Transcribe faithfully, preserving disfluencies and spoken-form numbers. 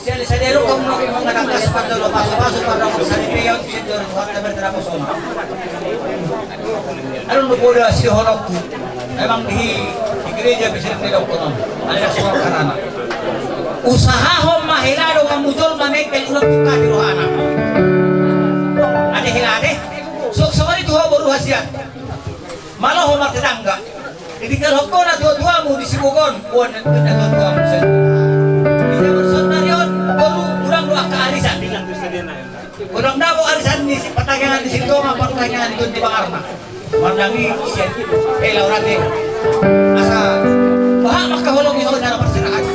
Sian i sadari on hamu na mangkatangkas parjolo pasupasu, pardongan saripeon, sian joro Tuhanta berterapo sona. Adong do poda sidohononku. Memang di, di gereja pe sering didokkon on. Ada suara karana. Usahahon ma hela donganmu jolma mengkel, unang tungkati rohana. Ate hela ate. Songon i tu ho boru hasian. Malo ho martetangga. Ditinggalhon ho natuatuamu di Sibogon, boan natuatuamu sadia. Di jaman saonnari on, boru, unang do angka arisan. Unang dapot arisan ni si, partangiangan ni sintonga, partangiangan ni Tondi Bangarna. Marnang i sian hela on ate. Asa bahat mangkaholongi ho na parserahan.